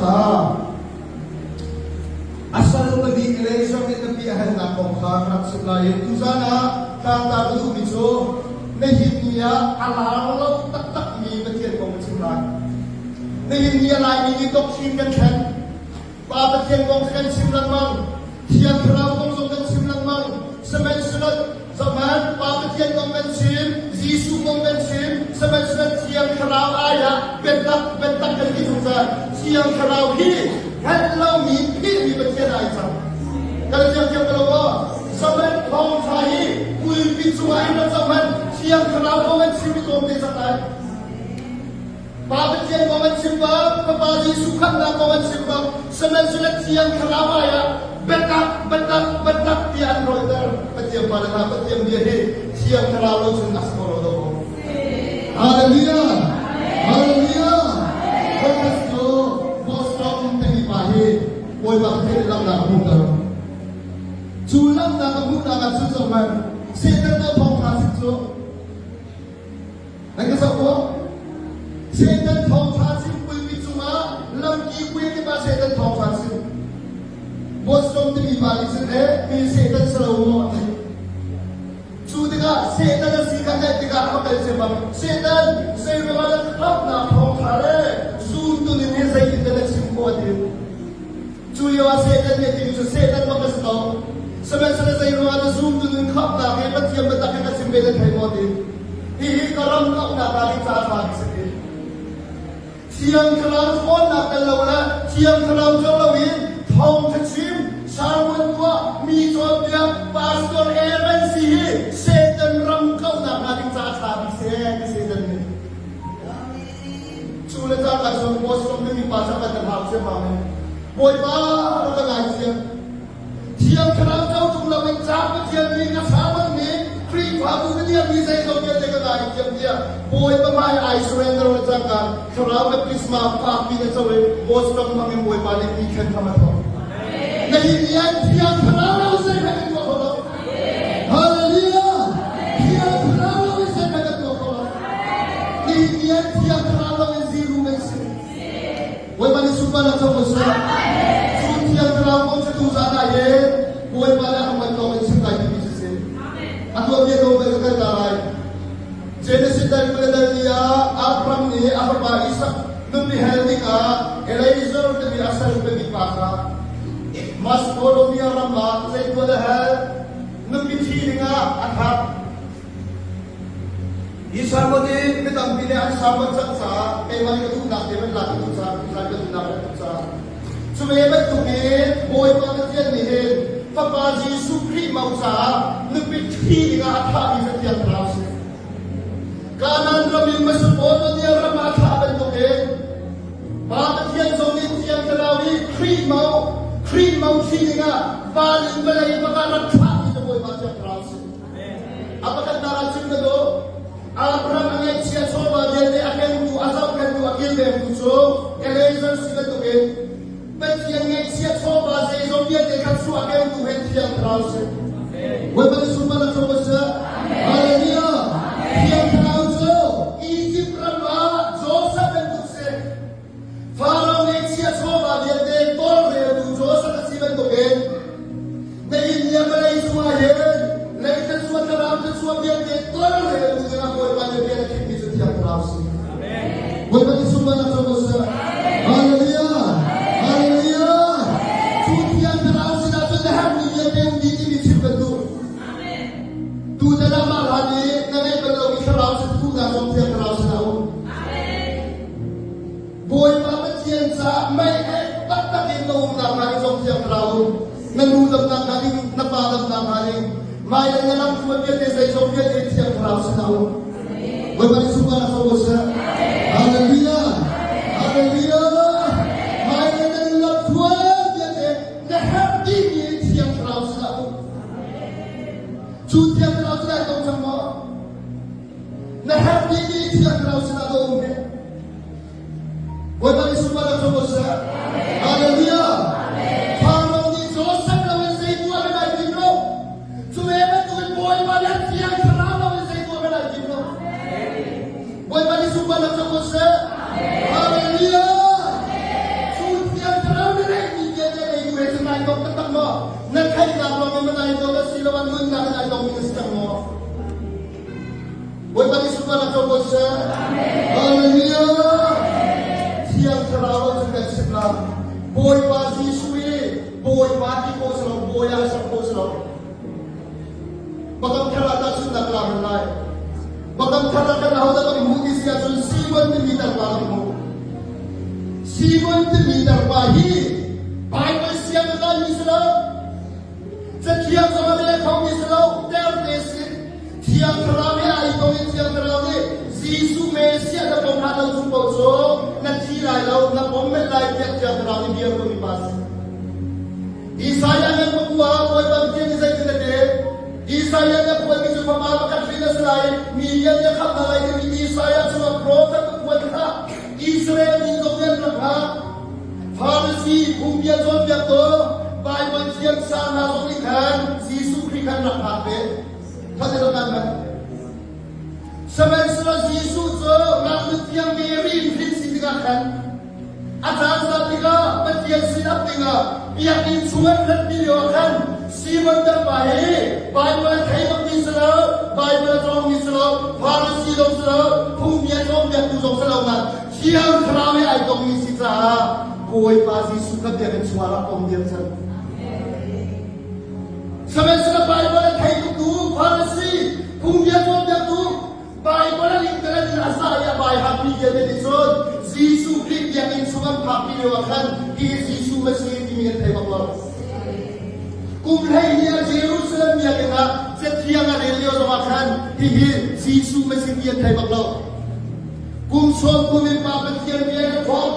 kha a sal pabik Eliezer nih nupi a halnak kong kha ka rak chimh lai i tuzan ah tlangtar ka duhmi cu nihin ni ah a lar lo taktakmi Pathian kong ka chim lai. Nihin ni a Laimi nih doctrine kan thlen. Pa Pathian kong cu kan chim lengmang. Thiang Thlarau kong zong kan chim lengmang. Sihmanhsehlaw zohhmanh, Pa Pathian kong kan chim, Jesuh kong kan chim, sihmanhsehlaw Thiang Thlarau ai ah biatak biatak kan ti zungzal. Thiang Thlarau hi hngalh lomi phihmi Pathian ai cang. Kan thiang thiang ko lo maw? Zohhmanh, thawngṭha hi pulpit cungah in rak zohhmanh, Thiang Thlarau kong an chim i tlawmte cang lai. Pa Pathian kong an chim bak, Fapa Jesuh khamhnak kong an chim bak, sihmanhsehlaw Thiang Thlarau ai ah biatak, biatak, biatak tiah an rawlter. Pathian pa le hna Pathian bia hi Thiang Thlarau lo cun a si kho lo dawh. Hallelujah! Hallelujah! Focus cu Boston timi pa hi Bawipa Pathian nih lamnak a hmuhter. Cu lamnak a hmuhnak ah cun zohhmanh, Satan tuah thawngṭha chim cu Nan ka zoh maw? Satan thawngṭha chim pulpit cungah lamki pui ti pa Satan thawngṭha chim. Boston timi pa nih cun eh mi Satan si lo maw a ti. Cu tikah Satan a si kha theih tikah a va kal cia bang Satan zei ruangah na khamhnak thawngṭha le zumtu ning hi zeitin dah na chim khawh a ti. Cu lio ah Satan nih a timi cu Satan bak a si ko. Sihmanhsehlaw zei ruangah na zumtu nun khamhnak hi Pathian biatak hi ka chim ve na thei maw ti. Hihi ka ram kauhnak hnga ding caah ṭha bik si ti. Thiang Thlarau ṭhawnnak tel lo le Thiang Thlarau co loin thawngṭha chim, sermon tuah, mi cawnpiak, pastor Aaron si hi Satan ram kauhnak hnga ding caah ṭha bik si ti Satan nih. Cu le cangka cun Boston timi pa cu a kan hau ciammam i Bawipa rak ka ngaithiam. Thiang Thlarau co ṭung loin ca Pathian nih ka sermon nih Khrihfabu ka dirmi zeizong vialte ka ngaithiam tiah Bawipa hmai ai surrender le cangka Thlarau baptisma fakpi na co i Boston hmangin Bawipa nih mi thlen hram a thawk. Na hi ni ah Thiang Thlarau lo zeihmanh kan tuah kho lo. Hallelujah! Thiang Thlarau lo in zeihmanh kan tuah kho lo. Nihin ni ah Thiang Thlarau lo in ziru kan si. Bawipa nih sunparnak co ko seh. Cu Thiang Thlarau kong cu tuzan ah hin Bawipa le a man tawk in chim lai timi cu si. A tuanbia dawh ka kal ta lai. Genesis dal 20 le dal li ah Abraham nih a fapa Isak nupi hal dingah Eliezer timi a sal biabik pa kha Macedonia ram ah zeitual a hal nupi ṭhi dingah a thah. Hi sermon hi mi tampi nih an sermon cang caah keimah nih ka duhnak te van lak ka duh caah tuzan ka duhnak ka duh caah cu ve bantuk in Bawipa Pathian nih hin Fapa Jesuh Khrih mo caah nupi ṭhi dingah a thahmi cu Thiang Thlarau si. Kanaan ram in Mesopotamia ram ah a thlah bantuk in Pa Pathian zong nih Thiang Thlarau i Khrih mo Khrih mo ṭhi dingah van in vawlei bak ah rak thlahmi cu Bawipa Thiang Thlarau si. A pakhatnak ah chim ka duh. Abraham a ngaihchia chawva vialte a kengtu, a zohkhenhtu, a kilvengtu cu Eliezer si bantukin Pathian ngaihchia chawva zeizong vialte kha cu a kengtu he Thiang Thlarau si. Bawipa nih sunparnak co ko seh. Hallelujah. Thiang Thlarau cu Egypt ram ah Joseph bantuk si. Faro ngeihchiah chawva vialte tawlreltu Joseph a si bantukin na inn le vawlei cungah hin lei thluachuah thlarau thluachuah vialte tawlreltu dingah Bawipa nih rian a khinhmi cu Thiang Thlarau si. Bawipa nih sunparnak co ko seh. Hallelujah! Hallelujah! Cu Thiang Thlarau sinah cun na herhmi vialte um dih timi chim kan duh. Tutan ah mah hlan i na ngeih bal lomi thlarau sin thuhnak zong Thiang Thlarau sinah a um. Bawipa Pathian caah mei ek taktak in na umnak hnga ding zong Thiang Thlarau um. Na nu damnak hnga ding, na pa damnak hnga ding, hmailei na lamhruai vialte zeizong vialte Thiang Thlarau sinah um. Bawipa nih sunparnak co ko seh. Hallelujah! Hallelujah! Hmailei na lamhruai vialte na herh dihmi Thiang Thlarau sinah um. Cu Thiang Thlarau cu dai tong cang maw? Na herh dihmi Thiang Thlarau sinah dah um hih? Bawipa nih sunparnak co ko seh. Hallelujah! Pharaoh nih Joseph lo in zei tuah men ai tim lo. Cu ve bantukin Bawipa nih Thiang Thlarau lo in zei tuah men ai tim lo. seh. Hallelujah. Thiang Thlarau ah cun kan chim la. Bawipa Jesuh i Bawipa ti ko si lo, Bawi ah ser ko si lo. Bakam thar ah tahchunhnak la hman lai. Bakam thar ah kan ahodah kan hmuh ti si ahcun Simon timi tarpa kan hmuh. Simon timi tarpa hi Bible siang a kaimi si lo. Cathiang zong a rel khomi si lo. Terte si. Thiang Thlarau he ai tong i Thiang Thlarau nih Jesuh Messiah na pom hlah lo chung paoh cu na thi lai lo, na pom men lai tiah Thiang Thlarau nih bia ruahmi pa si. Isaiah ngan pakua ah Bawipa Pathian nih zeitin a ti? Isaiah nih a phuanmi cu fapa pakhat hrin a si lai, mi vialte a khamh hna lai timi Isaiah chungah profet a phuan kha Israel mi zong nih an rak hngalh. Pharisee phungbia cawnpiaktu Baibal thiamsang hna zong nih khan Jesuh Khrih kha an rak hngak ve. Khat in an man. Sihmanhsehlaw Jesuh cu ngaknu thiang Mary in hrin si tikah khan a caan zat tikah Pathian sin ap dingah biakinn chung an ratpi lio ah khan Simon tarpa hi Baibal a thei bakmi si lo, Baibal a cawngmi si lo, Pharisee zong si lo, phungbia cawnpiaktu zong si lo nain Thiang Thlarau he ai tongmi si caah Bawipa Jesuh kha biakinn chungah rak tong diam cang. Sihmanhsehlaw Baibal a thei tuktu Pharisee phungbia cawnpiaktu Baibal a lingtalet in a zah i a baihatmi vialte nih cun Jesuh Khrih biakinn chung an phakpi lio ah khan hihi Jesuh Messiah timi an thei bak lo. Kum 12 ah Jerusalem biakinn ah Cathiang a rel lio zongah khan hihi Jesuh Messiah ti an thei bak lo. Kum sawm kum in Pa Pathian rian a thawk.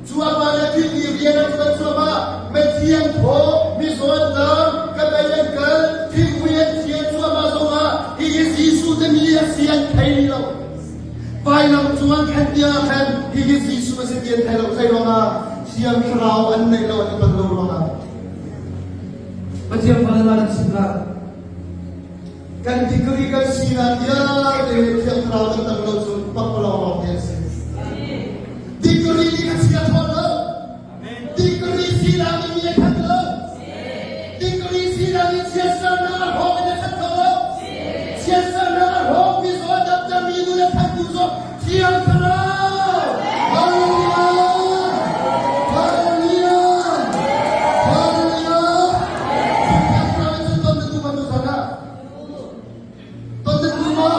Cu a pa le Khrih nih rian an ṭuan cuahmah. Mithiang thaw, mizawnnak, ka bei an kal, thingpui an thian cuahmah zongah hihi Jesuh timi a si an thei rih lo. Vailam cung an khen tiangah khan hihi Jesuh a si ti an thei lo. Zei ruangah Thiang Thlarau an neih lo, an i ton lo ruangah. Pathian fale hna nan chim hlah. Kan degree kan sinak vialte Thiang Thlarau kan tam lo cun pakpalawng lawng te an si. Degree nih a chia thawn lo. Degree sinak nih mi a khat lo. Degree sinak nih chiatsernak a hlawk in a khat kho lo. Chiatsernak a hlawk mi zaw a damter mi nun a thantu cu Thiang Thlarau. Hallelujah! Hallelujah! Hallelujah! Thiang Thlarau in cun ton na duh ma tuzan ah? Ton na duh maw?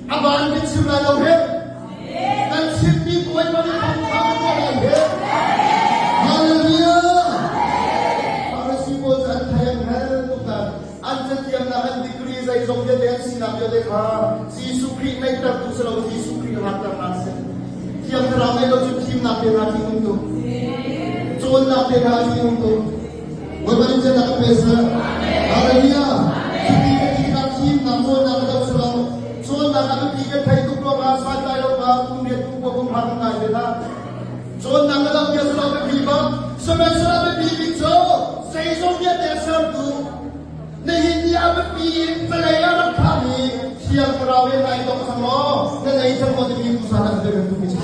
A van kan chim lai lo he. Kan chimmi Bawipa nih thawngtha kan tuah lai he. Hallelujah! Pharisee pawl cu an thei an hngal tuk nain an cathiamnak an degree zeizong vialte an sinak vialte kha Jesuh Khrih neihtertu si lo Jesuh Khrih rakternak a si. Thiang Thlarau neih lo cu thimnak te hna ṭih um tuk. Cawnnak te hna ṭih um tuk. Bawipa nih cennak kan pe seh. Hallelujah! Cuti kan ti tikah thimnak cawnnak ka doh si lo. Cawnnak a biapi kan thei tuk ruangah santlai lo kha kum riat kum kua kum hra kan ngai ve hna. Cawnnak ka doh bia si lo biapi bak. Sihmanhsehlaw biapi bik cu zeizong vialte a sertu Nihin ni ah biapi in vawlei ah rak thahmi Thiang Thlarau he nai dong cang maw? Na nei cang maw timi tuchan ah kan duhmi si.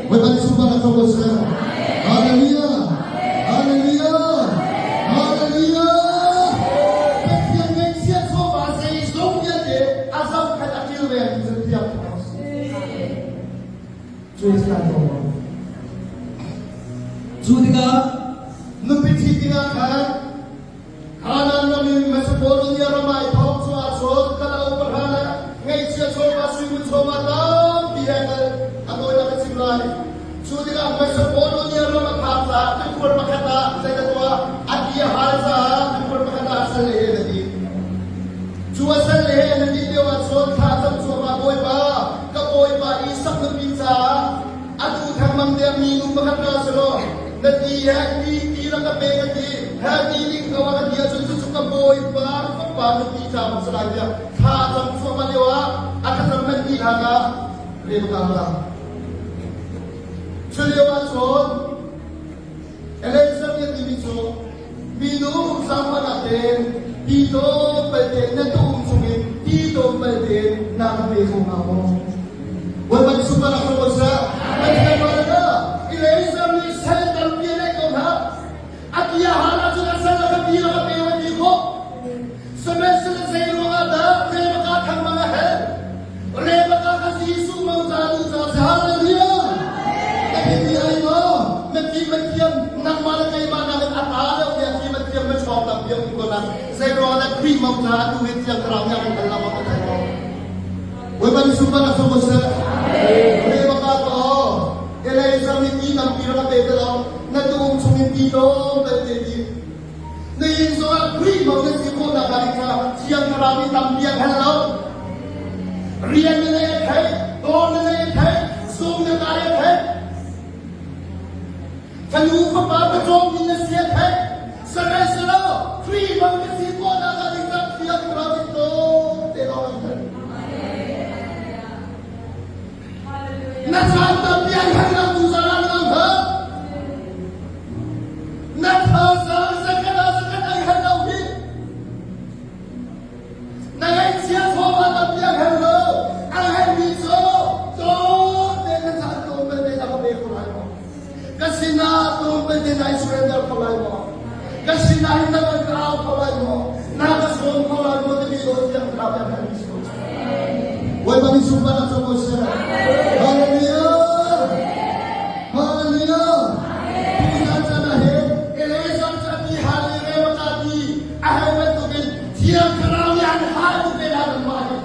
Bawipa nih sunparnak co ko seh. Hallelujah! Hallelujah! Hallelujah! Pathian ngeihchiah chawva zeizong vialte a zohkhenh a kilvengtu cu Thiang Thlarau si. Cu a ko. Cu tikah Nupi ṭhit dingah khan Kanaan ram in Mesopotamia ram ah i thawk cu ahcun kalauk pahra le ngaihchia chawva suimun chawva tampi he kal a tawinak ka chim lai. Cu tikah Mesopotamia ram a phak caah tikhur pakhat ah zei ka tuah a ti a hal caah tikhur pakhat ah a sal le he na ti. Cu a sal le he na ti lio ahcun thla cam cuahmah Bawipa ka Bawipa Isak nupi caah atu thangmang tiang minu pakhat ra selaw na ti he ti ti rak ka pe ka ti he ti ding ko ah ka ti ahcun cucu ka bawipa fapa nupi ca bak si lai tiah thla a cam cuahmah lio ah a thlacam manh ti hlan ah Rebekah a ra. Cu lio ah cun Eliezer nih a timi cu minu zaangfahnak tein ti tlawmpal tein na tuum chungin ti tlawmpal tein na ka pe kho hnga maw? Bawipa nih sunparnak co ko seh. Pathian ruahnak ah Eliezer nih sal tampi a neih ko hna. A ti a hal ahcun a sal a ka ti a ka pe a ti khawh. Sihmanhsehlaw zei ruangah dah Rebekah thangmang a herh? Ni ai maw na fim a thiam nangmah le keimah nakin a ta deuh tiah fim a thiam na chawng tam piak ko na zei ruang dah Khrih mo ca atu hi thiang thlarau nih a kan hal lo ma kan thei Bawipa nih sunparnak nak ko seh. Rebecca ko Eliezer nih ti tampi rak a pe te lo na tuum chungin ti tlawm tal te ti na inn zongah Khrih mo na si khawh nak ding kha thiang thlarau nih tampi an hal lo rian na nei a thei dawr na nei a thei zung na kai a thei fanu fapa pacawm in na si a thei sarai salo Khrih mo na si khawh nak ding kha thiang thlarau nih tlawm te lawng an thei Na caan tampi an herh lo tu zaan ah nang ha. Na thazaang zakhat ah zakhat an herh lo hi. Na ngaihchia thawma tampi an herh lo. An herhmi cu tlawm te na caan tlawm belte na ka pe kho lai maw? Ka sinah tlawm belte na i surrender kho lai maw? Ka sinah hin na kan ka au kho lai maw? Na ka sawm kho lai maw timi dawt thiang thlarau kan herhmi si ko. Bawipa nih sunparnak co ko seh. Hallelujah. Hallelujah. Tuzan caan ah hin Eliezer cu a ti hal i Rebecca ti a hal bantukin Thiang Thlarau nih an hal tuk ve hna kanmah hi.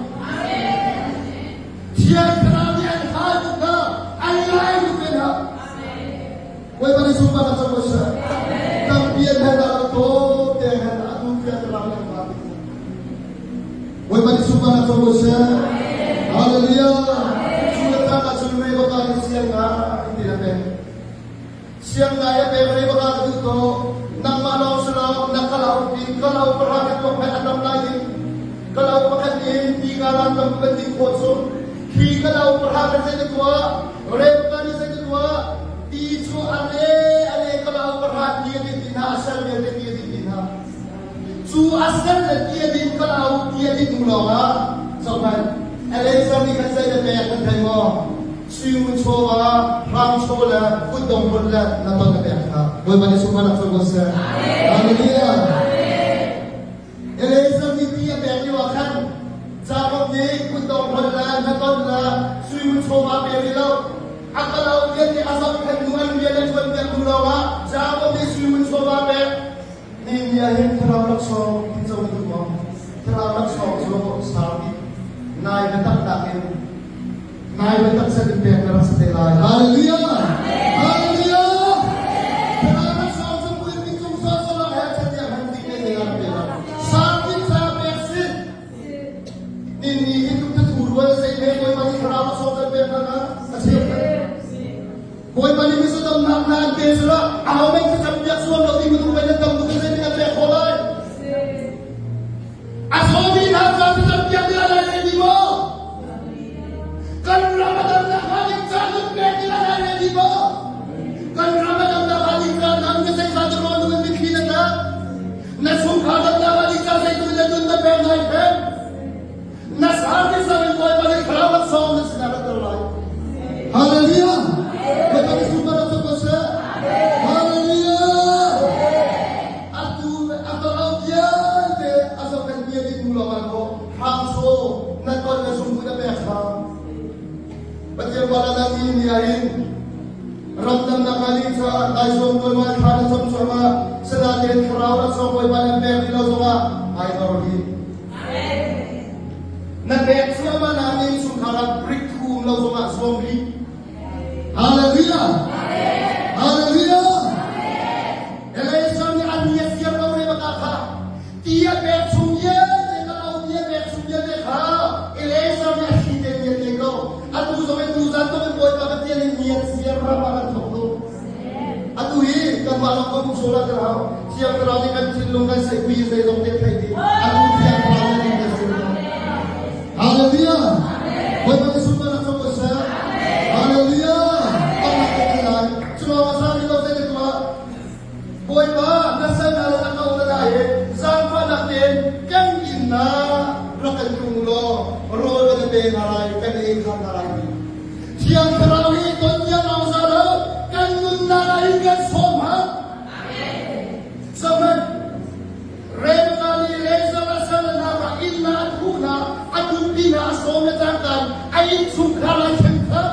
Thiang Thlarau nih an hal tuk hna, an ngai tuk ve hna. Bawipa nih sunparnak co ko seh. Tampi an hal ah tawm te hal ah atu Thiang Thlarau nih an hal tuk hna. Bawipa nih sunparnak co ko seh. Hallelujah. Cu le caan ah cun Rebecca nih siang ngai ti a pek. Siang ngai a pek Rebecca ka duh to. Nangmah lawng si lo, na kalau pi, kalau pahra na tuak hmanh a tam lai ding. Kalau pakhat in ti nga lan tam kan ding khawh cu. Khi kalau pahra kan zei na tuah, Rebecca nih zei na tuah, ti cu a le a le kalau pahra ti a din ti hna, a sal vialte ti a din ti hna. Cu a sal le ti a din kal au ti a din hnu lawngah zohhmanh Eliezer nih khan zei na pek kan thei maw? Sui chawva, rang chaw le kutdong run le na ton na pek kha. Bawipa nih sunparnak co ko seh. Hallelujah. Eliezer nih ti a pek lio ah khan Jakob nih kutdong run le na ton le sui chawva pe rih lo. A kal au rian nih a zohkhenh hnu an rian a ṭuan piak hnu lawngah Jakob nih sui chawva pek. Ni ah hin thlarau laksawng ti co na duh maw? Thlarau laksawng cu sau bik nai biatak nakin nai biatak set in pek na rak si te lai. Hallelujah! Hallelujah! Thlarau laksawng cu pulpit cung sawsawh he catiang han ti ne ne pe la. Sau bik ca pek si. Ni ni hi tuk te thu rual sei me koi mani thlarau laksawng kan pek na na a cheu Bawipa nih mizaw damnak hna an pe sila aho men thlacam piak suam lo ding minung men an tam tuk in zeitin an pek khawh lai? A zawmi hna ca thlacam piak ding a lai ready maw? Kan ram a damnak hnga ding ca nun pek ding a lai ready maw? Kan ram a damnak hnga ding ca nang na zeizah dah rawl nun mitthli na tlak? Na chungkhar damnak hnga ding ca zeitu na nun na pek nai phen? Na service ah in Bawipa nih thlarau laksawng na sinah rak ter lai. Hallelujah! Bawipa nih sunparnak cu ko seh. Hallelujah! Atu a tolo vialte a zohkhenh bia ding hnu lawng ah maw hrangchaw na ton na zung na pek kha. Pathian wala na ni ni ahin ramdamnak na ning caah dai sawm tuanmal thla na cam cuahmah sanaten thlarau laksawng Bawipa nih pek rih lo zongah ai dor hi. Na pek cuahmah nain innchungkhar ah breakthrough um lo zongah zuam rih. Hallelujah! Hallelujah! Eliezer nih an ni a siar lo Rebecca kha ti a pek chung vialte ka lo ti a pek chung vialte kha Eliezer nih a thli te ni a te ko. Atu zong in tuzan zong in Bawipa Pathian in ni a siar ram ah kan thawk tu. Atu hi kanmah lawng kan um sual ah kan hau. Thiang Thlarau nih kan thinlung kan seihpui i zeizong te theih dih. Atu Thiang Thlarau nih ding kan sin ko. Hallelujah! Bawipa nih sunparnak co ko seh. Hallelujah! Tamnak ko kan lai. Cu lawng ah sami lo zei tuah. Bawipa na sal hna le na ko na dai i zaangfahnak tein kan inn ah rak kan tlung law rawl kan pe hna lai, kan ei kha hna lai. Thiang Thlarau hi ton tiang lawng za lo, kan nunnak ah hin kan sawm hau. Zohhmanh, Rebecca nih Rachel a sal hna kha inn ah a thuh hna, a tumpi hna, a sawm le cangka in a innchungkhar ai thleng kha.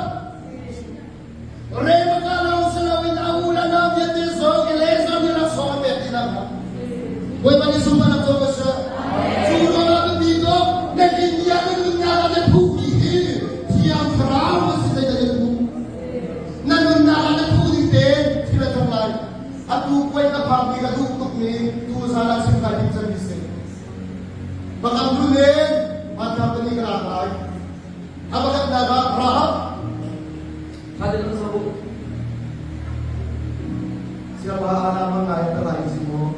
Rebecca le Atu puai ka phak mi ka duh tuk mi tu zan ah chim kai ding cang mi si. Bakam runen mata pani ka rak lai. A pakhatnak ah Rahab Thade lang sa bu. Siapa anak mangai talai si mo.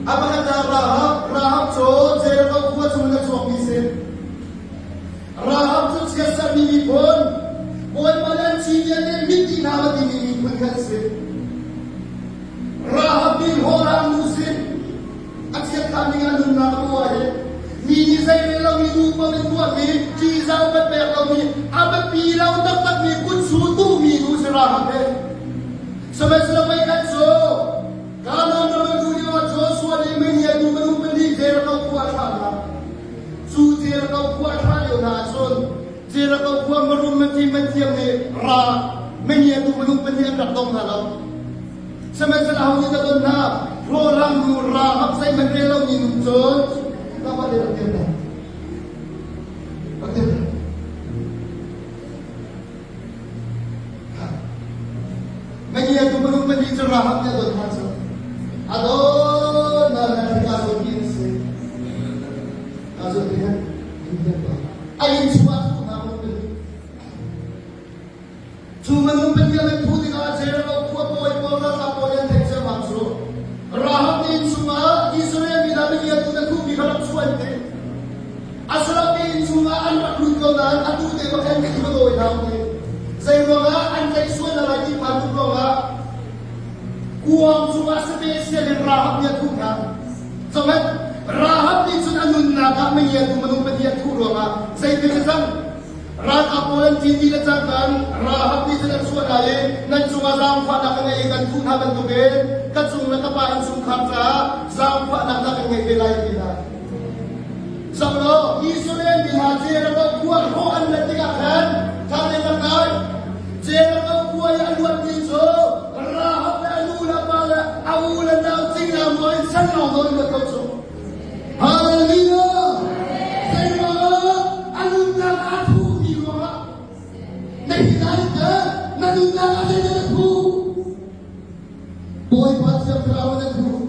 A pakhatnak Rahab, Rahab cu Jericho khua chung in a chuakmi si. Rahab cu chiatsermi miphun, Bawipa le an cinian le mitti hna va timi miphun kha an si. Rahab nih hlawhhlang nu si. A chiatha ning a nunnak a tuah hi mi nih zeirel lomi nupa in tuahmi ṭihzah upat pek lomi a biapi lo taktakmi kutsu duhmi nu si Rahab hi. Sihmanhsehlaw voikhat cu Kanaan ram an luh lioah Joshua nih meinia nu minung pahnih Jericho khua a thlah hna. Cu Jericho khua a thlah lio hna ahcun Jericho khua marum mafim mathiam nih ra meinia nu minung pahnih an rak dong hna lo. Sihmanhsehlaw aho nih dah don hna? Hlawhhlang nu Rahab zeihmanh rel lomi nu cun ka le rak dir hna. Rak dir hna. Meinia tu minung pahnih cu Rahab nih a don hna cu. A don hna na hika zawn ti an si. Ka zawn ti han a inn chungah thu hna minung pahnih. Cu minung Pathian an phu tikah Jericho khua pawi pawl ralkap pawl an theih ciammam cu Rahab te inn chungah Israel mi hna mihliatu na thuhmi kha rak chuah an ti. Asarah te inn chungah an rak lut ko nain atu te bak an thi va dawi hna ti. Zei ruangah an tlaih sual hna lai ti phan tuk ruangah kuang chungah special in Rahab nih a thuh hna. Zohhmanh, Rahab nih cun a nunnak ah mihliatu minung Pathian thuh ruangah zeitin a cang? Ralkap pawl an ṭin dih le cangka in Rahab nih cun an chuah hna i nan cungah zaangfahnak ka ngei i kan thuh hna bantukin ka cung le ka pa innchungkhar caah zaangfahnak na kan ngeih ve lai a ti hna. Zoh law, Israel mi hna Jericho khua hrawh an rat tikah khan ṭha tein rak ngai. Jericho khua i a luatmi cu Rahab le a nu le a pa le a u le nau cingla maw in san lawng nawn luat ko cu. Hallelujah! Zeiruangah a nunnak aa thuhmi ruangah na hi na na nunnak ah zeidah na thuh? Bawipa Thiang Thlarau na thuh.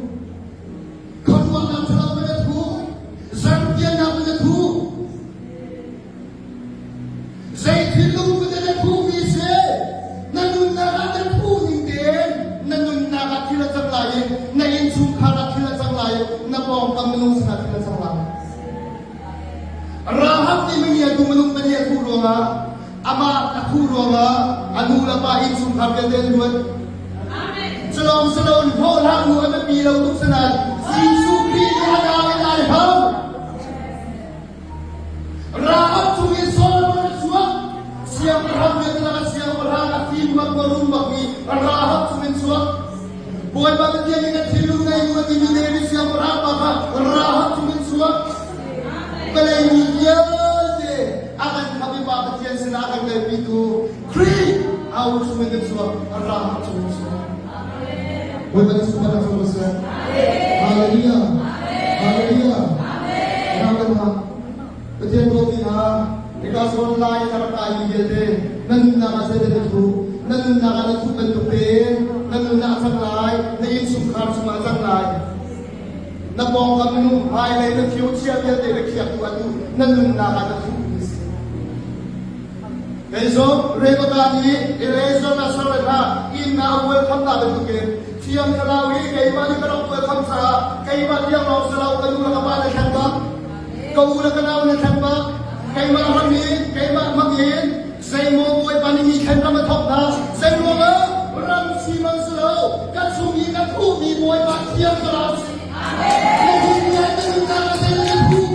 Khuaruahnak Thlarau na thuh. Zarhpiannak na thuh. Zei thinlung put in na thuhmi si, na nunnak ah na thuh ning tein na nunnak ah thil a cang lai i na innchungkhar ah thil a cang lai i na pawngkam minung sinah thil a cang lai. Rahab nih mingiatu minung pahnih a thuh ruangah amah a thuh ruangah a nu le pa innchungkhar vialte an luat. Culawng siloin hlawhhlang nu a biapi lo tuk sinain Jesuh Khrih nih a nau in ai hau. Rahab chung in Solomon a chuak. Siangpahrang vialte lakah siangpahrang a fim bak maw rum bakmi Rahab chung in chuak. Bawipa Pathian nih na thinlung nei nu a timi David siangpahrang pa kha Rahab chung in chuak. Vawlei mi vialte a kan khamh i Pa Pathian sinah a kan kalpitu Khrih au chung in chuak, Rahab chung in chuak. Bawipa nih sunparnak co ko seh. Hallelujah. Hallelujah. Amen. Pathian dawtmi hna, hika zawn lai na rak kai mi vialte na nunnak ah zeidah na thuh? Na nunnak ah na thuh bantuk tein na nunnak a cang lai, na innchungkhar chungah a cang lai. Na pawngkam minung hmailei na future vialte na khiaktu atu na nunnak ah na thuh mi si. Kei zong Rebecca nih Eliezer le Sarah hna inn ah a welcome hna bantukin Thiang Thlarau hi keimah nih ka rak welcome caah keimah tiang lawng si lo ka nu le ka pa na thleng bak ka u le ka nau na thleng bak keimah ram in keimah hmang in zeimaw Bawipa nih mi thlen ram a thawk hna zeiruangah ram si man si lo ka chung i ka thuhmi Bawipa Thiang Thlarau si na hin ni ah na nunnak ah zei na thuh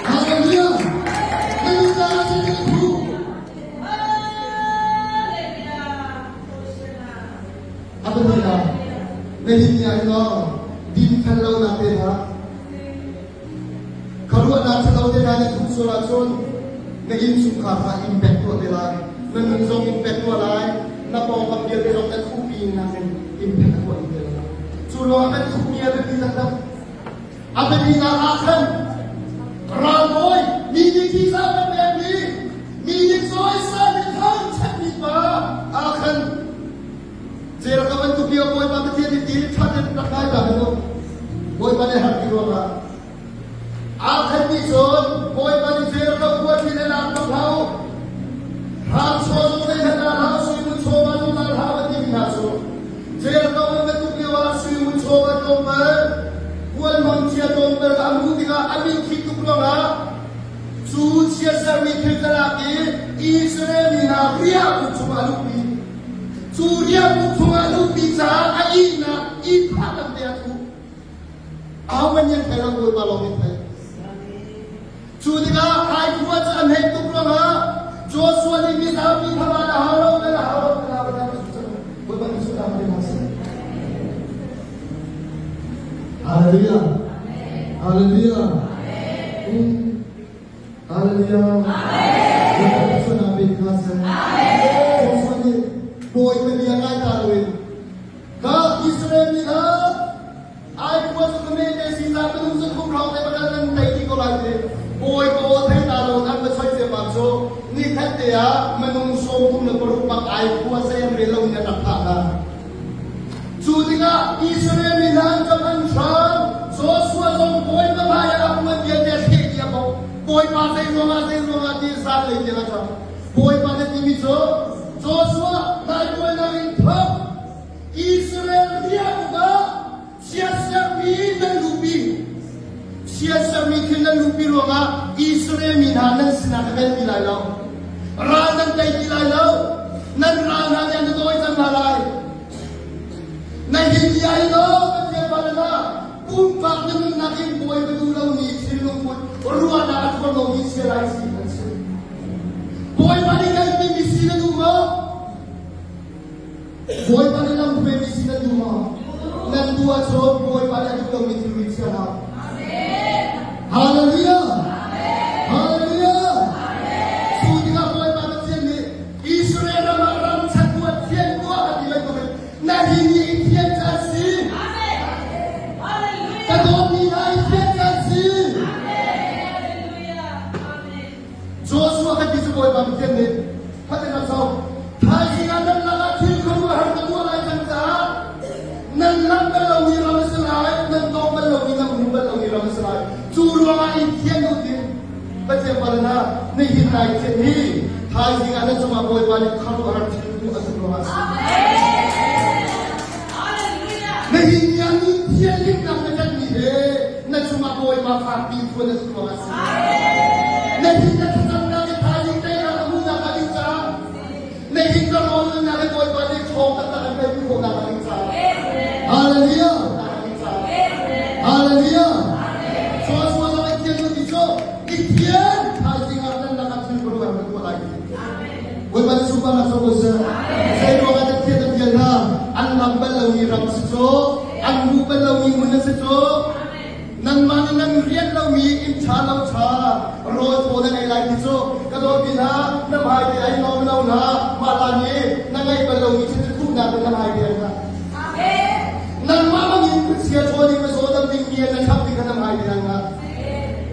Hallelujah na nunnak ah zei na thuh A pahnihnak na hin ni ah hin dinfel lonak te hna khuaruahnak ṭhalo te hna na thuh sual ahcun na innchungkhar kha impact tuah te lai na nun zong impact tuah lai na pawngkam vialte zong na thuhpi nakin impact a tuah dih te lai cu ruangah kan thuhmi a biapi taktak a biapinak ah khan ralbawi mi nih ṭihzah kan pekmi mi nih cawisan mi thangṭhatmi pa ah khan Jericho bantuk chia tlawmpal a hmuh tikah a mitthli tuk ruangah cu chiatsermi thil ka lak i Israel mi hna riahbuk chungah a luhpi. Cu riahbuk chungah a luhpi caah a ihnak ihphah lamte a thuh. Ahohmanh nih an thei lo, Bawipa lawng nih thei. Cu tikah hai khua cu an hei tuk ruangah Joshua nih mizapi kha van a hau lo, nan a hau lo, nan hau lo, nan Bawipa nih sullam pe hna seh. Hallelujah. Hallelujah. Hallelujah. Bawipa sullam pe hna seh. Joshua nih Bawipa bia ngai ta loin ka Israel mi kha Ai khua cu ka te si za minung cu thum hrawng te pakhat nan tei ti ko lai ti bawi ka aw thei ta lo an va choi ciammam cu ni khat te ah minung 36 bak ai khua zei an rel lo in an rak thah hna. Cu tikah Israel mi hna an ṭap an hram Joshua zong bawipa hmai ah a puan vialte a thleh dih a bawk bawipa zei ruangah zei ruangah ti zan lei tiang a ṭap bawipa na timi cu Joshua nai buainak in thok Israel rian ah siasermi nan luhpi. Siasermi thil nan luhpi ruangah Israel mi hna nan sinah ka tel ti lai lo. Ral nan tei ti lai lo. Nan ral hna nih an dawi cang hna lai. Na hin ti ai lo Pathian pa na pumpak na nunnak in bawi ka duh lomi thinlungput ruahnak a thuam lomi sia lai si an si. Bawipa nih kan timi si na duh maw? Bawipa nih lam hruaimi si nan duh maw? Nan duh ahcun Bawipa nih a duh lomi thil ri chia hlah. Hallelujah! Hallelujah! Cu tikah Bawipa Pathian nih Israel ram ah ram chantuah thian tuah a ti bantukin na hi ni i thian caan si. Ka dawtmi hna i thian caan si. Joshua kan ti cu Bawipa Pathian nih khatin rak zoh thaizing ah nan lakah thil khuaruahhar ka tuah lai cang caah nan lam bal lomi ram a si lai nan tawng bal lomi nan hmu bal lomi ram a si lai cu ruangah in thian u tin Pathian palana nihin nai thian hi thaizing ah nan cungah Bawipa nih khuaruahhar thil tuah a duh ruangah a si nihin ni ah nun thianhlimnak na ṭanmi he na cungah Bawipa fakpi thuan a duh ruangah a si. Na hin na thlacamnak i thaizing teinak a hmuhnak a ding caah na hin ka rawl nunnak i Bawipa nih ṭhawng taktak an pek khawhnak a ding caah. Hallelujah! Hallelujah! Joshua zong i thian ti cu i thian thaizing ah nan lakah thil khuaruahhar na tuah lai ti. Bawipa nih sunparnak co ko seh. Zei ruangah dah thian a fial hna? An lam bal lomi ram si cu, an hmuh bal lomi hmun a si cu. Nanmah nih nan rian lomi inn ṭha lo ṭha rawl thaw nan ei lai ti cu ka dawtmi hna na hmai te ai lawm lo hna mah la nih na ngeih bal lomi thil thuhnak in na hmai te an hna. Nangmah bangin khuachia ṭhawn in na zawdam ding mi na chap ding kha na hmai te an hna.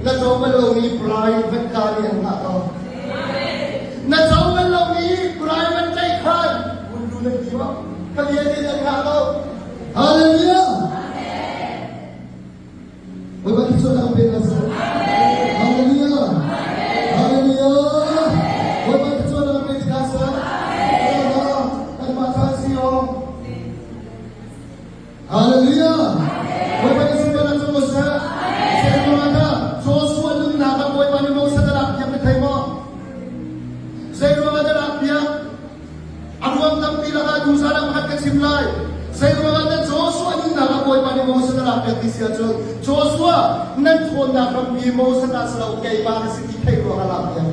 Na co bal lomi private car nih an hngah ko. Na co bal lomi private tlaih khan hun lu na ti maw? Ka bia te nan hngah ko. Hallelujah! Bawipa nih sual a pek hna seh. Hallelujah! Hallelujah! Bawipa nih sual a pek hna seh. Kanmah tha si o. Hallelujah! Bawipa nih sunparnak cu ko seh. Zeiruangah dah Joshua nunnak ah Bawipa nih Moses a lak piak na thei maw? Zeiruangah dah lak piak? A ruang tampi lakah tuzan ah pakhat ka chim lai. Zeiruangah dah Joshua nunnak ah Bawipa nih Moses a lak piak ti si ahcun Joshua nan ṭhawnnak rampi Moses ah si lo keimah na si ti theih ruangah lak piak.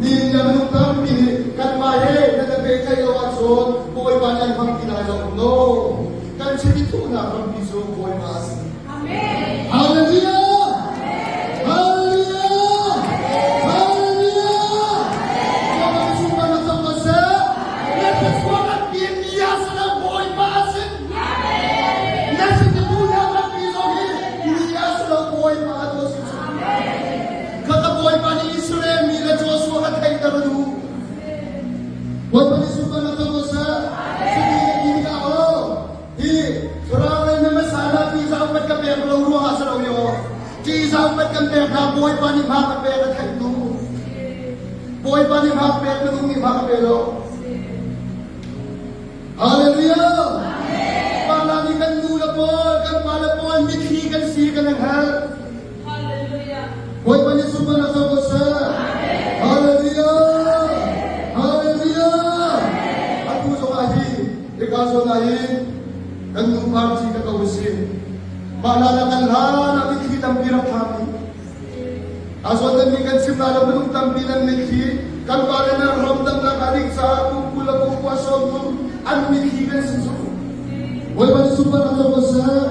Ni na minung tampi nih kanmah he nan i pehtlaih lo ahcun Bawipa nih an hmang ti lai lo. No. Kan chim i thuhnak rampi cu Bawipa a si. Hallelujah! Hallelujah! Hallelujah! Bawipa sungah na cang ko seh. Na thluachuah kan pian mi ah sana Bawipa a si. Na sin ka duhnak rampi zong hi mi ah si lo Bawipa a si. Kha Bawipa nih Israel mi le Joshua kha theihter a duh. Bawipa nih sunparnak co ko seh. Cuti na ti tikah aw, hi thlarau lei na hmasa hna ṭihzah upat ka pek lo ruangah si lo i aw, ṭihzah upat kan pek hna Bawipa nih hma ka pek a theih tu. Bawipa nih hma ka pek minung nih hma ka pe lo. Hallelujah! Mah nih kan nu le pawl, kan pa le pawl mitthli kan hngalh. Bawipa nih sunparnak co ko seh. Hallelujah! Hallelujah! Atu zong ah hi hika zawn ah hin kan nu party ka ko si. Mah hlan ah kan hlan ah mitthli tampi rak thlami. A zawn nan mi kan chim la lo minung tampi nan mitthli kan pale na ram damnak a dik caah kum 20 le kum 30 an mitthli kan sin cu. Bawipa nih sunparnak co ko seh.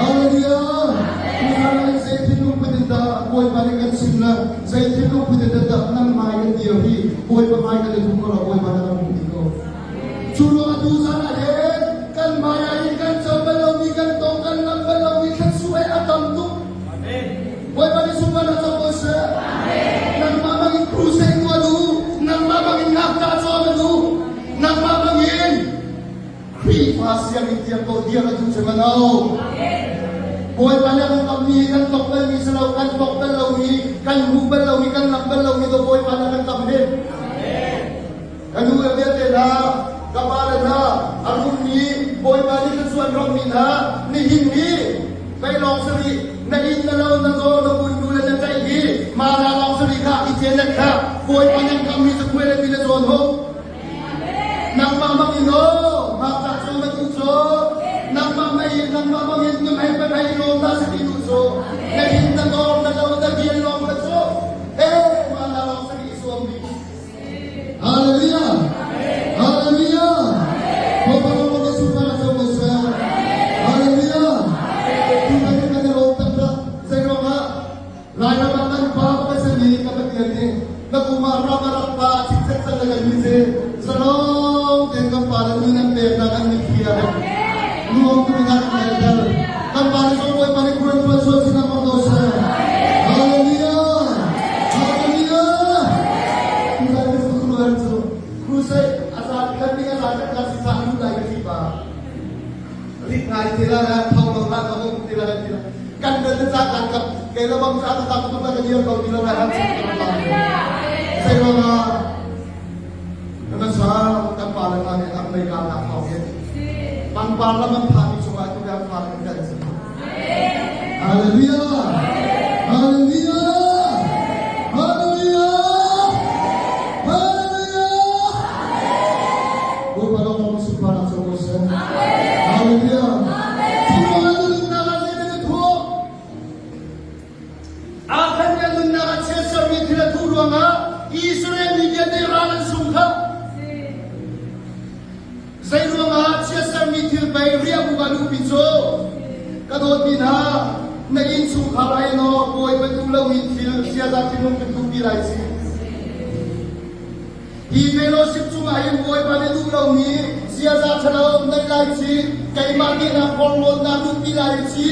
Hallelujah. Tuchan ah zei thinlung put in dah Bawipa nih kan chim le zei thinlung put in dah nan hmai kan dir hi Bawipa hmai kan i hmu ko lo Bawipa na kan hmu dih ko. Cu ruang ah tuzan ah hin kan hmai ah hin kan co bal lomi kan tong kan lam bal lomi thluachuah a tam tuk. Bawipa nih sunparnak co ko seh. Nangmah bangin crusade tuah u. Nangmah bangin ngakṭah cawm u. Nangmah bangin Khrihfa sianginn tiang ko dir a duh cu ma no. Bawipa nih kan kammi hi kan tok balmi si lo, kan tok bal lo i, kan hmu bal lo i, kan lam bal lo i do Bawipa nih kan kam hin. Ka nu le vialte hna, ka pa le hna, a rummi Bawipa nih thluachuah an rommi hna, nihin hi mei lawng sari na inn na lo na zaw na kun nu le na tlaih hi mana lawng sari kha i cenet kha Bawipa nan kammi cu khuai le ti na zawn ho. Nangmah bangin aw, ngakṭah cu na duh cu. Nangmah mei in nangmah bangin na mei pa mei lawm dah si ti duh cu. Na inn na dawr na lo na bial lawng kha cu. Eh, mah na lawng sari i zuam ding. Hallelujah! Hallelujah! Bawipa lawng kan Jesuh na co ko seh. Hallelujah! Tutan in kan i lawm taktak. Zei ruangah Lairam ah kan pa ka simi ka Pathian nih na kum ah ram a rak pa a chikcek cang na kan mi si zalong tein kan pa le nun an peknak an mitthli ah nuam tu in an ngeihter kan pa le zong Bawipa nih khuan tuan sual sin ah hmang ko seh. Hallelujah! Hallelujah! Tutan kan cu cu crusade a zat khat ding a zat khat ka si sa lu lai ka thi pa rik ngai ti la thau lo la ka bung ti la ti la kan dan ca kan kap ke la bang ca ka kap ka dir ko ti la la han sim ka la sai ro na na sa kan pa le na ne am mei ka na thau he pang par la man pha mi chunga tu kan pha kan kan si. Hallelujah! Hallelujah! Hallelujah! Hallelujah! Bawipa lawng sunparnak co ko seh. Hallelujah! Thurang na nunnak ah zeidah na thuh? Akhan na nunnak ah chiatsermi thil a thuh ruangah Israel mi vialte ral an sung kha. Zei ruangah chiatsermi thil pei riahbuk ah luhpi cu? Ka dawtmi hna, na innchungkhar ai naw Bawipa duh lomi thil ziaza thinlung kan duhpi lai ci. Hi fellowship chungah hin Bawipa nih duh lomi ziaza ṭhalo nei lai ci, keimah nihnak porhlawtnak luhpi lai ci.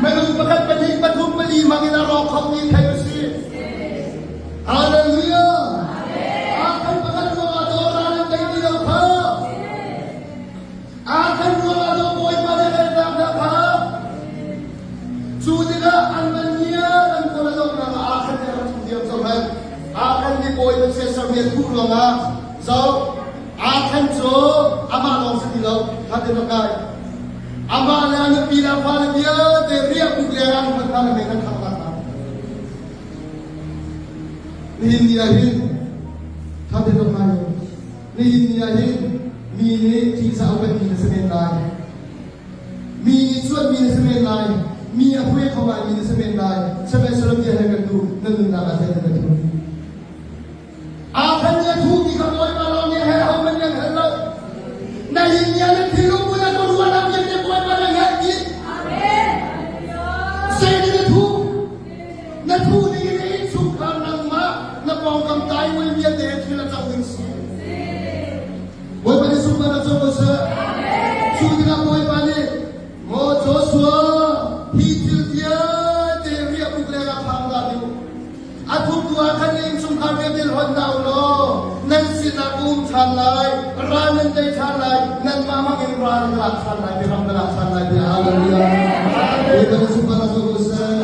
Minung pakhat pahnih pathum pali hmang in a rawk khomi thei u sih. Hallelujah! Aa pakhat ruangah dawr nan tei ti lo kha. Aa khan ruangah daw Bawipa le velnak hna kha. Cu tikah an van ngiat an kawl a donghnak ah aa khan nih a rak thuh diam zohhmanh. Aa khan nih Bawipa chiatsermi a thuh ruangah zoh aa khan cu amah lawng si ti lo kha ti rak ngai. Amah le a nupi le a fale vialte riahbuk leng ah an hman hna le mei nan khangh hna. Nihin ni ah hin tha te rak ngai u. Nihin ni ah hin mi nih ṭihzah upatmi na si men lai. Mi nih cuanmi na si men lai. Mi a hue kho ngaimi na si men lai. Sihmanhsehlaw bia he kan duh na nunnak ah zeidah na thuh? Aa khan nih a thuhmi kha Bawipa lawng nih a hel hohmanh nih an hel lo. Na inn nih na thinlung put a ka ruahnak vialte Bawipa nih a hngalh dih. Zeidah na thuh? Na thuh ding in na innchungkhar nangmah na pawngkam taiwal vialte he thil a cang ding si. Bawipa nih sunparnak co ko seh. Cu tikah Bawipa nih Maw Joshua hi thil vialte riahbuk lengah phang hlah u. A thuktu ah khan na innchungkhar vialte hon hna u law nan sinah ka um ṭhan lai, ral nan tei ṭhan lai, nanmah hmang in ral ka lak ṭhan lai, biaram ka lak ṭhan lai tiah Hallelujah. Bawipa nih sunparnak co ko seh.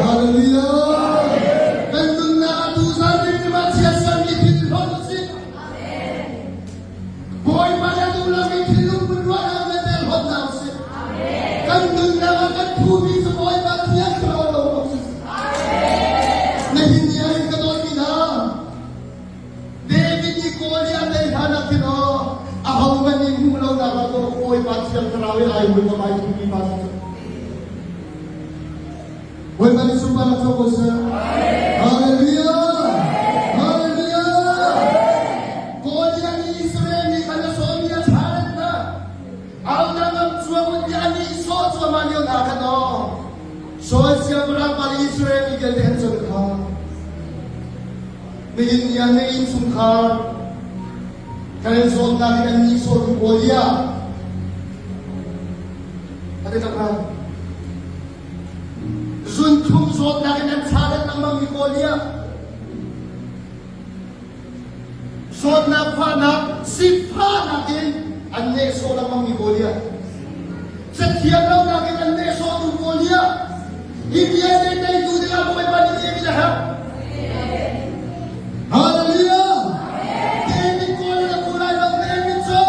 Hallelujah. Kan nunnak ah tuzan rim ah chiatsermi thil hlonh u sih. Bawipa le duh lomi thinlung phun ruahnak vialte hlonh hna u sih. Kan nunnak ah kan Kawl i a tei hlan ah khin aw ahohmanh nih hmuh lonak ah dawh Bawipa Thiang Thlarau i ai hmuh ka ai thummi pa cu. Bawipa nih sunparnak co ko seh. Hallelujah! Hallelujah! Kawl i an Israel mi khan a sawmi a challenge hna. Au na ngam cuang un an i sawh cuahmah lio hna khan aw Saul siangpahrang pa le Israel mi vialte an con kha. Nihin ni ah na innchungkhar kan in zawtnak in an nihsawhtu pawl iah a ti tak lai. Zunthum zawtnak in an chahlet lengmang mi pawl iah zawtnak fahnak sifahnak in an nehsawh lengmang mi pawl iah cathiam lonak in an nehsawhtu pawl iah hi vialte teitu dingah Bawipa nih David a herh. Hallelujah! David kawl in a ku lai lo. David cu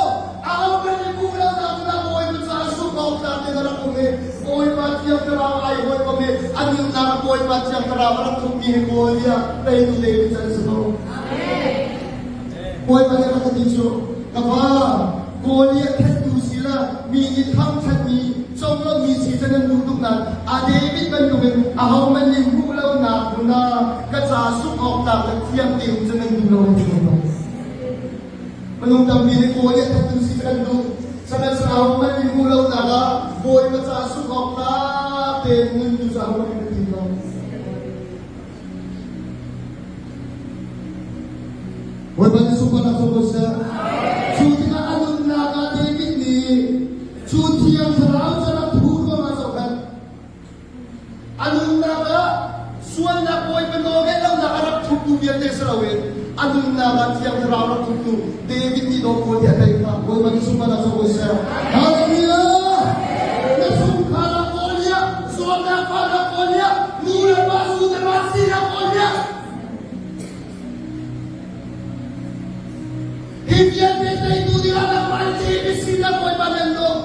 ahohmanh nih hmuh lonak hmun ah Bawipa caah zumh awk tlak in a rak um i Bawipa Thiang Thlarau ai hawikom i a nunnak ah Bawipa Thiang Thlarau a rak thukmi hi kawl tiah teitu David cu an si ko. Bawipa nih a rak ti cu ka pa kawl i a thentu si la mi nih thangṭhatmi conglawmhmi si cu nan duh tuk nain a David bantukin ahohmanh nih hmuh lonak hmun ah ka ca sungh awk tlak le thiang tein cu nan duh lo an ti ko. Minung tampi nih kawl i a thentu si cu kan duh. Sihmanhsehlaw ahohmanh nih hmuh lonak ah Bawipa ca sungh awk tlak tein nun tu cu ahohmanh nih kan tim lo. Bawipa nih sunparnak co ko seh. Cu tikah a nunnak ah David nih cu Thiang Thlarau cu rak phu ruangah zohkhenh. A nunnak ah sualnak Bawipa nawlngeih lonak a rak thuptu vialte si loin a nunnak ah Thiang Thlarau rak thuptu David nih dawh kawl tiah tei kha Bawipa nih sunparnak co ko seh. Hallelujah! Na chungkhar ah kawl iah, sualnak fahnak kawl iah, nu le pa su le pa sinak kawl iah. Hi vialte teitu dingah nangmah in David sinak Bawipa nan lung.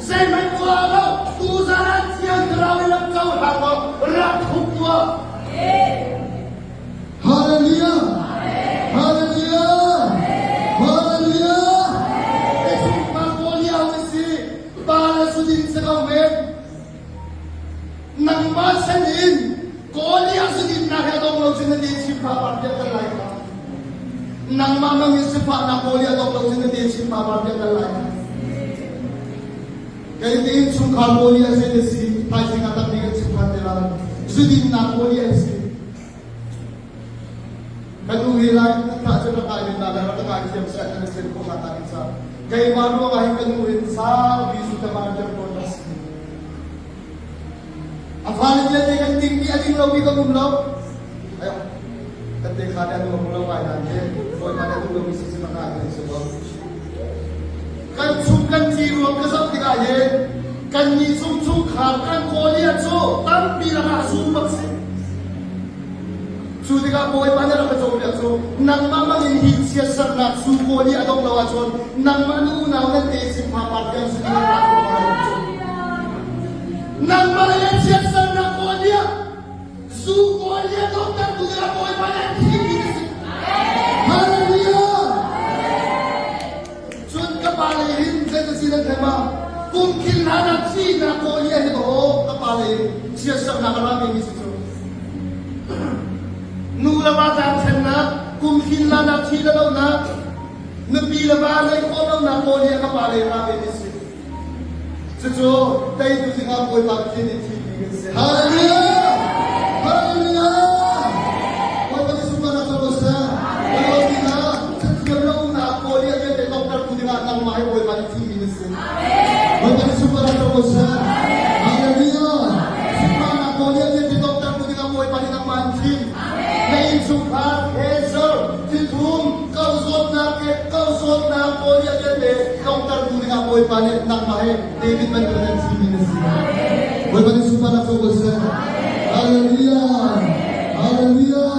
Zeihmanh tuah lo, tuzan ah Thiang Thlarau in rak cohlang law rak thup tuah. Hallelujah! Hallelujah! Hallelujah! Chungkhar pawl hi aho si? Pa le sudin si ko men. Nangmah chan in Kawl i a sudinnak he a dong lo cun na te chim pha par piak kan lai kha. Nangmah mang in sifahnak kawl i a dong lo cun na te chim pha par piak kan lai kha. Kei tiin chungkhar pawl i a zei na si, thaizing ah tampi kan chim than te lai. Zudinnak pawl i an si. Kan u hi lai na thah cu rak ngai na le rak ngai thiam seh na thiam khawh nak ding ca. Keimah ruangah hin kan nu hin saupi zu tamar ter tawn a si. A fale vialte kan ding mi a ding lomi kan um lo. Ayo, kan te kha ne an um lo ngai nan ke. Bawipa ne duh lomi si si maka kan si lo. Kan chung kan ci ruang ka zoh tikah hin kan ni chung chungkhar kan kawl cu tampi lakah zum bak si. Cu tikah Bawipa nih a rak ka cawnpiak cu nangmah bangin hi chiatsernak zu kawl i a dong lo ahcun nangmah na unau nan te sin phapat tiang zu ding in rak tuah Nangmah le chiatsernak kawl i zu kawl i a donghtertu dingah Bawipa nih an thimmi na si. Hallelujah! Cun ka pa lei hin zei si nan thei ma? Kum khil hlan ah thihnak kawl i a hi aw ka pa lei in chiatsernak a ra mi si cu. Nu le va tlangthennak, kum khin lanak thi le lonak, nupi le va nei khawh lonak pawl hi a ka pa lei ra ve mi si. Cucu teitu dingah Bawipa Pathian nih thimmi kan si. Hallelujah! Hallelujah! Bawipa nih sunparnak co ko seh. Ka na cathiam lonak pawl hi a vialte donghtertu dingah nangmah hi Bawipa nih thimmi na si. Bawipa nih sunparnak co ko seh. Hallelujah! Sunparnak pawl hi a vialte donghtertu dingah Bawipa nih nangmah an thim. Na innchungkhar, cancer, thithum, kau zawtnak ke kau zawtnak pawl hi a vialte donghtertu dingah Bawipa nih nangmah hi David bantuk nan thimmi na si. Bawipa nih sunparnak co ko seh. Hallelujah! Hallelujah!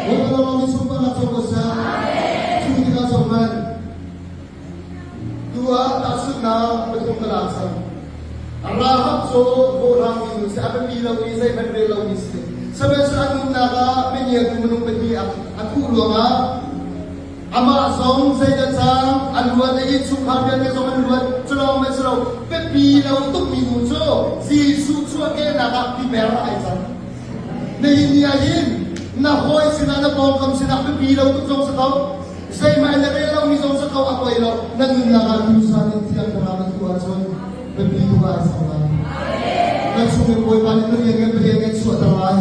Bawipa nih sunparnak co ko seh. Cu tikah zohhmanh. Tu ah tahchunhnak pathum ka lak cang. Rahab cu hlawhhlang mi nu si a biapi lo i zeihmanh rel lomi si. Sihmanhsehlaw a nunnak ah mingiatu minung pahnih a thuh ruangah. luat i innchungkhar vialte zong an luat. Culawng man si lo, biapi lo tukmi nu cu Jesuh chuahkehnak ah piper ah ai cang. Nihin ni ah hin na hawi sinah na pawngkam sinah biapi lo tuk zong si ko. Zeihmah in na rel lomi zong si ko a poi lo. Na nunnak ah duhsah in Thiang Thlarau na tuah ahcun biapi tuk ah ai cang lai. Na chung in Bawipa nih na rian ngan rian ngan chuahter lai.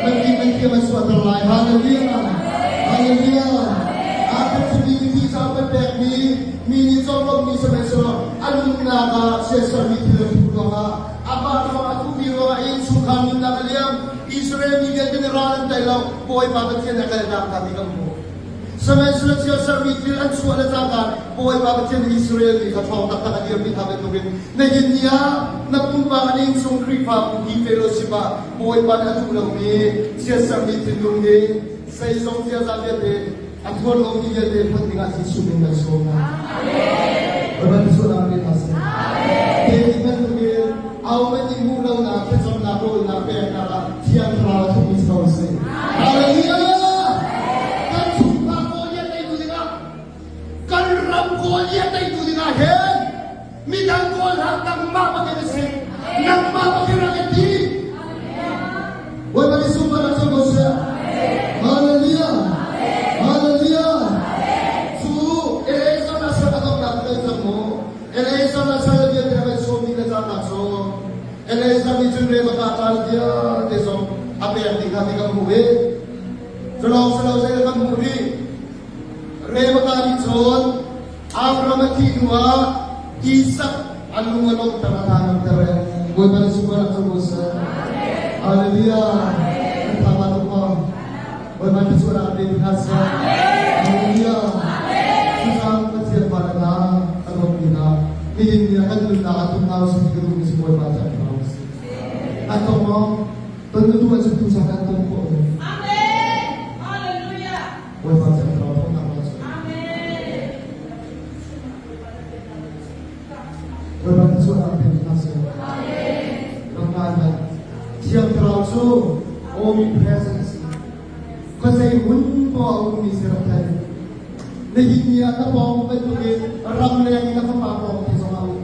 Na fim na thiam a chuahter lai. Hallelujah! Hallelujah! Aa kan thimi thi ca kan pekmi mi nih conglawmhmi sihmanhsehlaw a nunnak ah siasermi thil a thuh ruangah amah ruang a thuhmi ruangah innchungkhar nunnak a liam. Israel mi vialte nih ral an tei lo. Bawipa Pathian a kalnak hna ti kan hmuh. Sihmanhsehlaw chiatsermi thil an chuah le cangka Bawipa Pathian Israel mi kha ṭhawng taktak a dirmi hna bantukin nihin ni ah na pumpak an innchung Khrihfabu hi fellowship ah Bawipa nih a duh lomi chiatsermi thinlung hi zeizong ziaza vialte a thuar lomi vialte hmunh dingah Jesuh min kan sawm hna. Bawipa tisuahnak pe hna seh. David bantukin auman i hmuh lonak thlacamnak rawlnak peknak ah Thiang Thlarau a thukmi si ko seh. Hallelujah! Kan chungkhar Goliath teitu dingah, kan ram Goliath teitu dingah hin midang kawl hlah nangmah bakin a si. Nangmah bakin rak i ti. Bawipa nih sunparnak cu ko seh. Hallelujah! Hallelujah! Cu Eliezer na sal a donghnak kan cang mu. Eliezer na sal vialte a kan sawmmi na caan cu Eliezer nih cun Rebekah ṭal vialte zong a pek ding kha ti kan hmuh i cu lawng si lo zei kan hmuh rih. Rebekah nih cun Abraham a thih hnuah Isak a lung a lawmhter a hna ngamter i Bawipa nih sunparnak cu ko seh. Hallelujah. Kan tha ma tuk maw? Bawipa thluachuahnak pe ti hna seh. Hallelujah. Cucaah Pathian fa le hna kan dawtmi hna nihin ni ah kan nunnak ah tum hna usih ti ka duhmi cu Bawipa thiang thlarau a si. An tong maw? Ton na duh ahcun tu caan an ton khawh ve. Amen. Hallelujah. Bawipa thiang thlarau thawngnak la cu. Amen. Bawipa thluachuahnak pe ti hna seh. Ram ngai hmanh. Thiang thlarau cu omnipresent a si. Khuazei hmun poah a ummi si rak thei. Nihin ni ah na pawng bantukin ramleng in na fapa pawng te zong a um.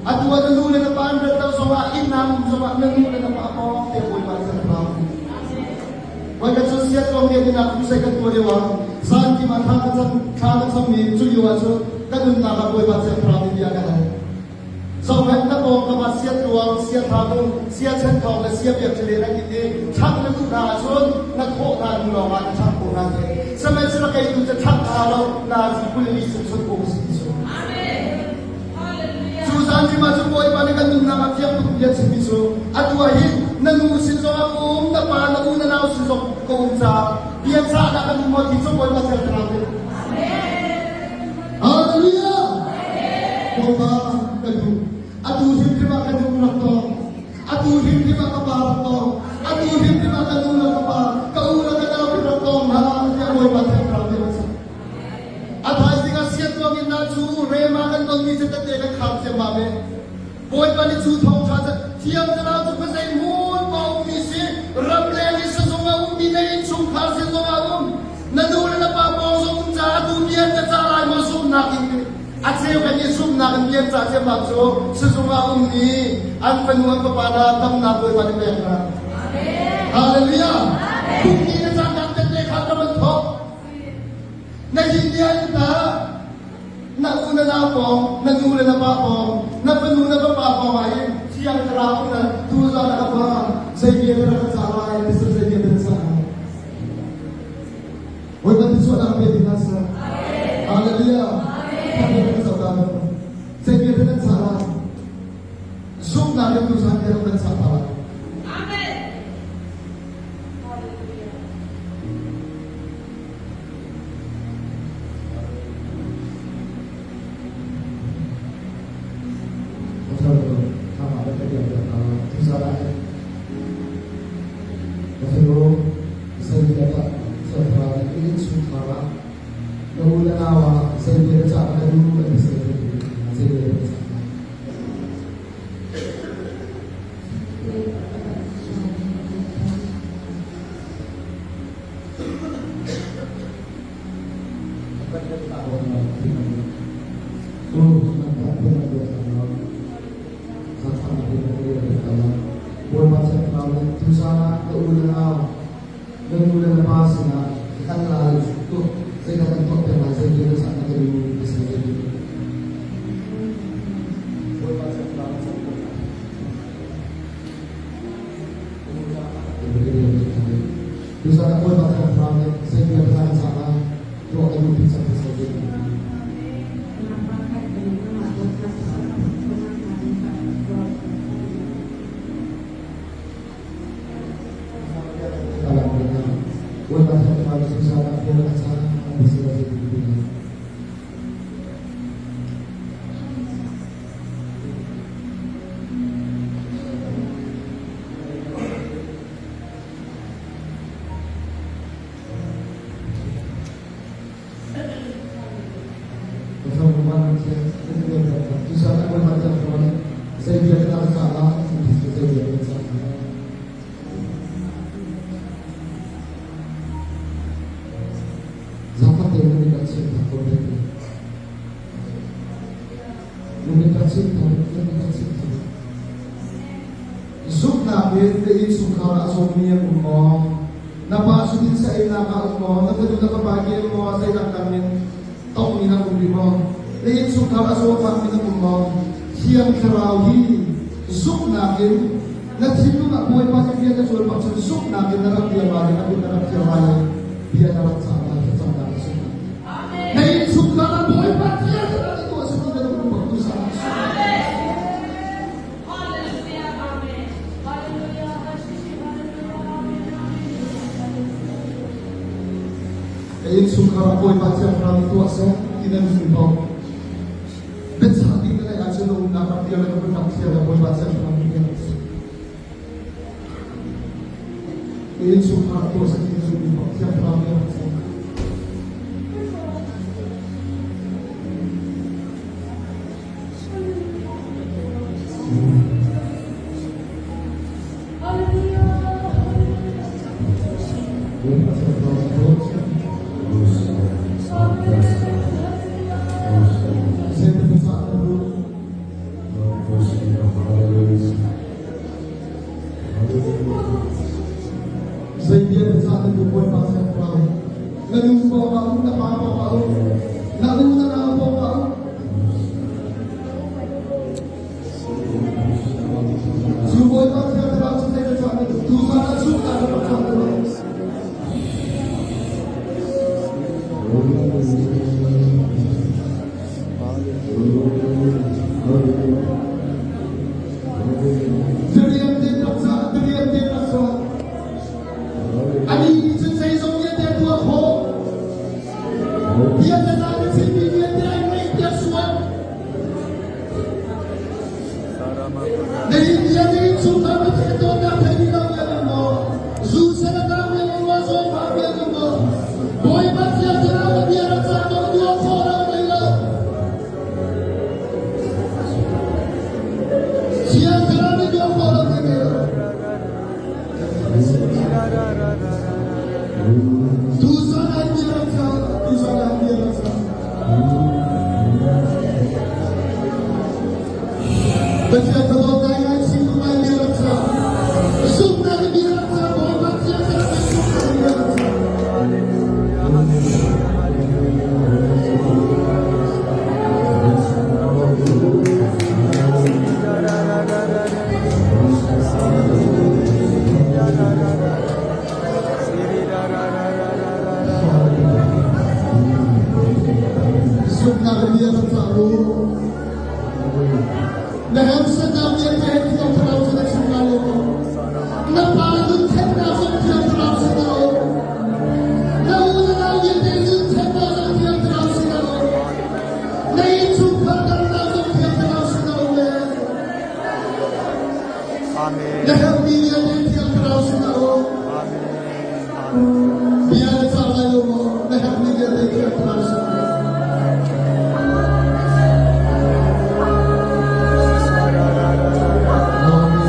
Atu ah na nu le na pa an rat lo zongah inn ah um zongah na nu le na pa pawng te Bawipa nih thlarau. Voikhat cu siat kong rian in ah crusade kan tuah lio ah zan kim ah thla ka cam thla ka cam i cu lio ah cun ka nunnak ah Bawipa thiang thlarau nih bia ka hal. Zohhmanh na pawngkam ah sia tluang, sia thlamung, sia chenthawng le sia biakṭhelen an in i ṭhangh na duh hna ahcun na thawh hna hnu lawngah na ṭhangh khawh hna te. Sihmanhsehlaw kei tu cu ṭhangh hna lo, nazi kulli chung chun khawh si ti cu. Cu zan rim ah cun Bawipa nih kan nunnak ah fiang tuk bia chimmi cu atu ah hin na nu sin zongah ka um, na pa, na u, na nau sin zong ka um caah bia cahnak kan um maw ti cu Bawipa thiang thlarau nih. Hallelujah! Bawipa ka duh. Atu hrimhrim ah ka nu rak tong. Atu hrimhrim ah ka pa rak tong. Atu hrimhrim ah ka nu le ka pa, ka u le ka nau rak tong hna tiah Bawipa thiang thlarau nih a chim. A thaizing ah siatruang in na cu rema kan tonmi cu tete kan khar ciammam i Bawipa nih cu thawngṭha cu Thiang Thlarau cu khuazei hmun pa ummi si ramleng i sazung a ummi na innchungkhar sin zong ah um na nu le na pa pawng zong um caah atu bian ka ca lai maw zumhnak in a cheu kan i zumhnak in bian ca ciammam cu sizung ah ummi an fanu an fapa hna damnak Bawipa nih pek hna. Hallelujah. Kumni na caan kan tete kha ka van thawk. Na hin ni an ta na u na nau pawng na nu le na pa pawng na fanu na fapa pawng ah hin thiang thlarau na tu zan a ka pa zei bia na ka ca lai ti zei bia na ca lai Bawipa thluachuahnak pe ti hna seh. Hallelujah. Amen. Kan zoh ta Zei bia nan ca lai? Zumhnak in tuzan bia nan ca ta lai. Amen. Innchungkhar ah na u na nau ah zei bia na cah na duh an ti zei bia na cah. Bawipa Thiang Thlarau nih tuzaan ah ka u le nau, na nu le na pa sinah kan ral tuk zeidah kan tuah piak lai zei bia na cah na ka nu na si zei Bawipa Thiang Thlarau na cah Tuzaan ah Bawipa Thiang Thlarau nih zei bia na cah lai tuah ka duh ti cang na zei Bawipa Thiang Thlarau nih tuzaan ah bia na cah na si zei Zei bia ka dah caah zei bia ka caah. Zaangfah tein na mit ah chim hna ko dek. Na mit ah chim hna, na mit ah chim hna. Zumhnak in na innchungkhar ah a zawmi an um maw? Na pa cutin sa einak ah um maw? Na fanu na fapa ke um maw? Zeinak dang in tongmi na um rih maw? Na innchungkhar a zawtfakmi na um maw? Thiang Thlarau hi zumhnak in na thinlung ah Bawipa nih rian a ṭuan bak cun zumhnak in na rak dir lai i na kut na rak thiar lai i bia na rak cah lai thlacamnak a sungah. Na innchungkhar ah Bawipa thiang Thlarau nih tuah seh ti na duh bak tu sa. Hallelujah. Amen. Hallelujah. Hallelujah. Na innchungkhar ah Bawipa Thiang Thlarau nih tuah seh ti na duh bak. Biachah ding na ngeih ahcun na umnak ram dir le na hmun ram thiar le Bawipa Thiang Thlarau nih rian Na innchungkhar ah tuah seh ti na duh bak Thiang Thlarau nih rak seh. Bawipa Thiang Thlarau nih tuah seh. Zeitin na cah na duh? Zei bia na cah na duh Bawipa Thiang Thlarau? Na nu pawngah um, na pa pawngah um, na u na nau pawngah um. Cu Bawipa Thiang Thlarau cu zei na cah na duh? Tuzaan ah zumhnak na rak cah na duh. Diriam te rak cah, diriam te rak cah. Ani nih cun zeizong vialte a tuah khawh. Bia na na chimmi vialte ai ngaih tiah sual. Na in bia na in chungkhar na theih tawnnak thei dih lo bia na maw? Zu sen a tang bia na maw? Zawfa bia na maw? Bawipa Thiang Thlarau na bia rak cah bang tuah khawh lo nei lo. Thiang Thlarau na tuah khawh lo nei lo. Tuzaan an bia rak cah, tuzaan an bia rak cah. Pathian thazaang ngai ngai chim ngai bia rak cah. Zumhnak in bia rak cah, Bawipa Thiang Thlarau in zumhnak in bia rak cah. Zumhnak in bia rak cah u. Na harsatnak vialte he Thiang Thlarau cu na chim lai lo maw? Na pa nunthennak zong Thiang Thlarau sinah a um. Na u na nau vialte nunthennak zong Thiang Thlarau sinah a um. Na innchungkhar damnak zong Thiang Thlarau sinah a um le. Amen. Na herhmi vialte Thiang Thlarau sinah a um. Amen. Amen. Bia na cah lai lo maw? Na herhmi vialte Thiang Thlarau sinah a um. Amen.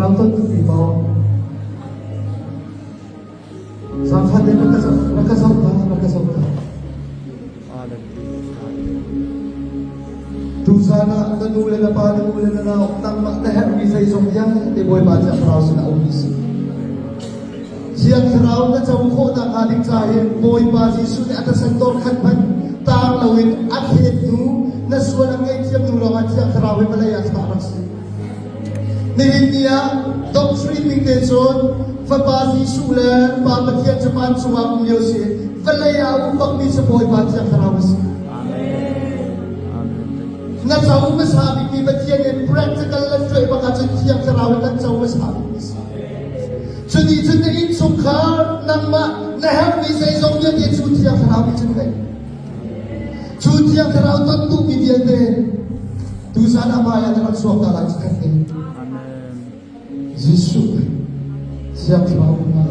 Thlarau ton duhmi paoh zaangfah tein rak ka zoh rak ka zoh ta rak ka zoh ta. Tuzan ah na nu le na pa na nu le na nau nangmah na herhmi zeizong vialte Bawipa Thiang Thlarau sinah um si. Thiang Thlarau na co khawh nakhnga ding ca hin Bawipa Jesuh nih a tasan dor khat hmanh taang loin a thlet hnu na sual a ngaihthiam hnu lawngah Thiang Thlarau hi vawlei ah thlah rak si. Nihin ni ah doctrine ning te cun Fapa Jesuh le Pa Pathian cu vancung ah um lio si vawlei ah a um bakmi cu Bawipa Thiang Thlarau a si. Na co hmasa bikmi Pathian in practical lan tuah bak ahcun Thiang Thlarau in kan co hmasa bikmi si. Cuni cun na innchungkhar nangmah na herhmi zeizong vialte cu Thiang Thlarau nih cun ngei. Cu Thiang Thlarau ton duhmi vialte tuzan ah hmai ah na rak chuak ta lai cu khat te. Jesuh Thiang Thlarau na.